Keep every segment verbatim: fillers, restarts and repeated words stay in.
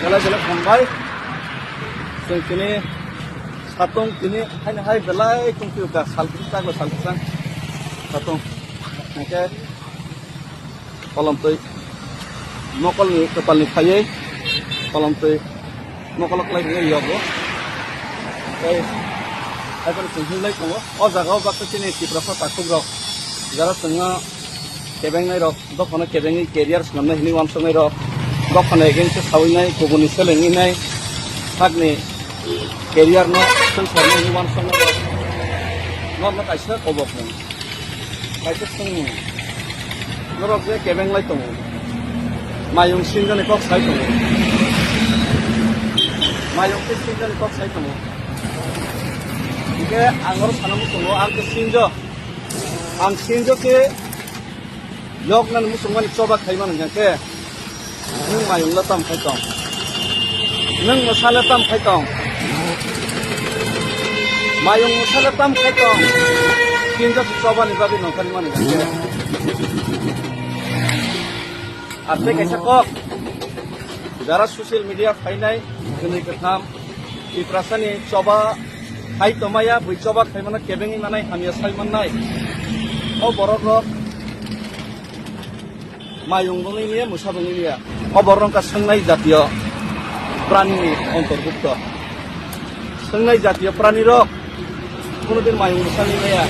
Belai belai hambai. Chwng tini satung tini haino hai belai tongphio ka sal kisa chaklo sal kisa satung. Hingke kolomtwi mokolni kwpalni phaiwi kolomtwi mokolo kwlai hwnwi yogo. Tei haiphano chwng hinlai tongo. O jaga o baksa chini Tiprasa takhukrok jara chwngno kebengnai rok. Dophano kebengwi career swnamnai hwnwi uansuknai rok, dophano against o sawinai, kubuni selengwinai, sakni career no swngcharnai hwnwi uansuknai rok, norokno kaisa kobok mung, kaisa swngmung. Norok je kebenglai tongo, mayung sinjani kok sai tongo, mayung khe sinjani kok sai tongo. Hingke ang oro sana muchungo, ang khe sinjo, ang sinjo khe, Yoknani muchungmani choba khaimani hwnkhe, nwng mayungla tam khai tong? Nwng mwsala tam khai tong? Mayung mwsala tam khai tong? Kinjak chobani bagwi nongkhormani hwnkhe. Arte kaisa kok, jara social media phainai, kwnwi kwtham, Tiprasani choba hai tongmaya, bui choba khaimano kebengwi manai, hamya sai mannai. O borok rok mayung bongwi niya, mwsa bongwi niya. O borok wngkha swngnai jatiyo prani ni ontorbukto. Swngnai jatiyo prani rok kono din mayung mwsa ni maya.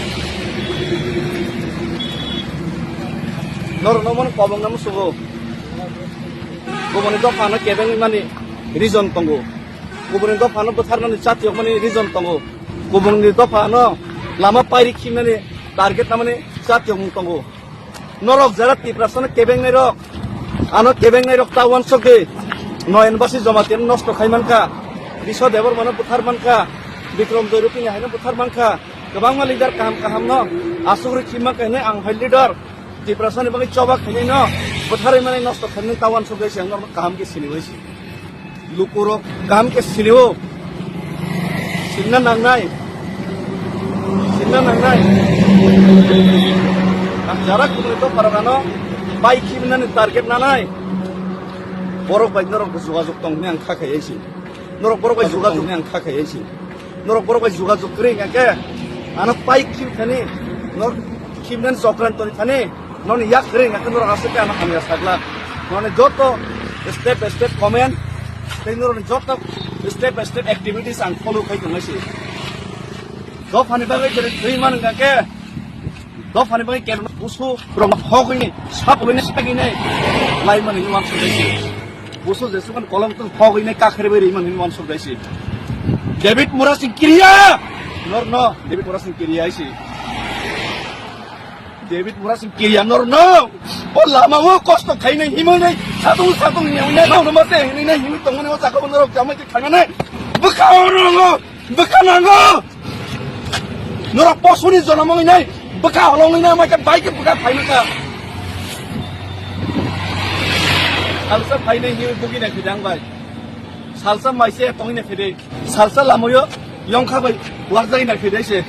Norok no mano kobong na musugo. Kubuni dopha no kebengwi mani reason tongo. Kubuni dopha no bwtharnani chatiyok mani reason tongo. Kubuni dopha no lama pairi khimnani target namani chatiyok mung tongo. Norok jara Tiprasano kebengnai rok, ano kebengnai rok ta uansukdi. Noyan Basi Jamatia no nosto khai mankha, Biswa Debbarmano buthar mankha, Bikram Joy Rupini haino buthar mankha, kwbangma leader kaham kaham no asuk rwi khim mankha hinwi ang hai leader Tiprasani bagwi choba khainai no butharwi mani nosto khainai ta uansukdi se ang norok kaham khe sini bai se. Lukurok kaham khe sinio. Sinna nangnai. Sinna nangnai. Ang jara kubuni dopharok ano bai khibinani target nanai. Borok bai norok jogajog tong hwnwi ang kha khai si. Norok borok bai jogajog hwnwi ang kha khai si. Norok borok bai jogajog kwrwi hwnkhe ano pai khibkhani norok khibnani chokran toni thani. Noni yak ring, ang norok aswk khe ano hamya sakla. Noni joto step by step comment, tei norokni joto step by step activities ang follow khai tongnai se. Dophani bagwi jere thwi man wngkha khe, dophani bagwi kerno busu rok hogwi ni, sap hogwi ni, sagwi ni, lai mani ni uansuk dai se. Busu jesukan kolom tong hogwi ni, kakhre bai ri mani ni uansuk dai se. David Murasing kiriya! Norno David Murasing kiriya se. David Murasing kiriya norno. O lama o kosto khainai himoi nai. Satung satung ni unai no no mate hinai himoi tongmani o jaga o norok jamai te khainai. Bwkha o rongo. Bwkha nango. Norok posuni jonom oi nai. Bwkha holong oi nai mai ka bai ke bwkha khainai ka. Salsa phainai himoi bugi nai phidang bai. Salsa maise tongwi nai phidai. Salsa lamoyo yongkha bai warjai nai phidai se.